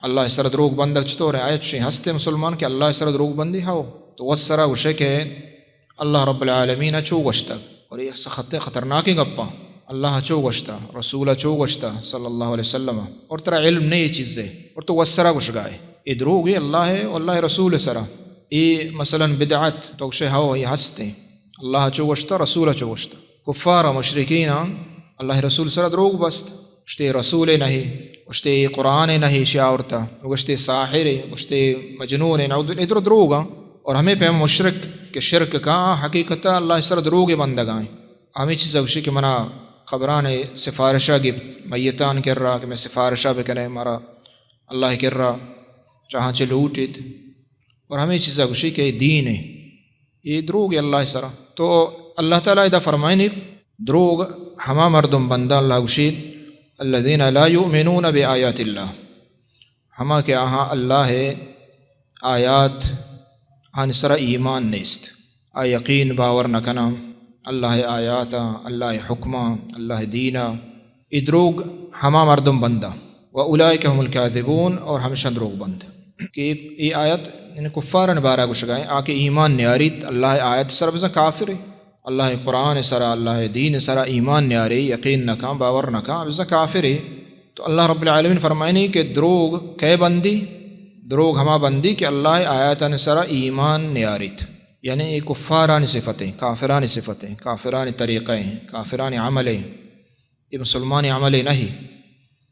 اللہ ءِ سرا دروگ بندگ چطور ایں؟ آیا چشیں ہستیں مسلمان کہ اللہ ءِ سرا دروگ بندی؟ ہو۔ تو وت سرا گوشے کہ اللہ رب العالمین ءَ چو گوشتگ۔ اور اے سخت خطرناکیں گپاں۔ اللہ ءَ چو گوشتا، رسول ءَ چو گوشتا صلی اللہ علیہ وسلم، اور ترا علم نہیں اے چیز ءِ، اور تو وت سرا گوشگائے۔ اے دروگ ایں اللہ ءِ و اللہ ءِ رسول ءِ سرا۔ اے مثلاً بدعت، تو گوشے ہو اے ہستیں۔ اللہ ءَ چو گوشتا، رسول ءَ چو گوشتا۔ کفار و مشرکین اللہ ءِ رسول ءِ سرا دروگ بست۔ گوشتے رسول نہ ایں، گوشتے قرآن نہ ایں، شی آورتا، گوشتے ساحر ایں، گوشتے مجنون ایں، نعوذ باللہ، اے درو دروگ ایں۔ اور ہمے پیم مشرک کہ شرک کاں، حقیقتاً اللہ ءِ سرا دروگ بندگائیں۔ ہمے چیزا گوشی کہ منا قبران ءِ سفارشا گپت، میتان کرا کہ مئے سفارشا بکنے، مارا اللہ ءِ کرا چاہاں چہ لوٹیت۔ اور ہمے چیزا گوشی کہ اے دین ایں، اے دروگ ایں اللہ ءِ سرا۔ تو اللہ تعالیٰ ادا فرمائنی، دروگ ہما مردم بنداں، اللہ گوشیت، الذین لا یؤمنون بآیات اللہ، ہما کہ آہاں اللہ ءِ آیات آنی سرا ایمان نیست، آ یقین باور نہ کناں اللہ ءِ آیاتاں، اللہ ءِ حکماں، اللہ ءِ دینا۔ اے دروگ ہما مردم بنداں۔ و اولئک هم الکاذبون، اور ہمشاں دروگ بند۔ کہ اے، اے آیت یعنی کفارانی بارہ گوشگائیں، آ کہ ایمان نیاریت اللہ ءِ آیات ءِ سرا، بزاں کافرے۔ اللہ ءِ قرآن ءِ سرا، اللہ ءِ دین ءِ سرا ایمان نیارے، یقین نہ کاں، باور نہ کاں، بزاں کافرے۔ تو اللہ رب العالمین فرمائنی کہ دروگ کئے بندی؟ دروگ ہما بندی کہ اللہ ءِ آیاتانی سرا ایمان نیاریت۔ یعنی اے کفارانی صفت ایں، کافرانی صفت ایں، کافرانی طریقہ ایں، کافرانی عمل ایں۔ اے مسلمانی عملے نہ ایں۔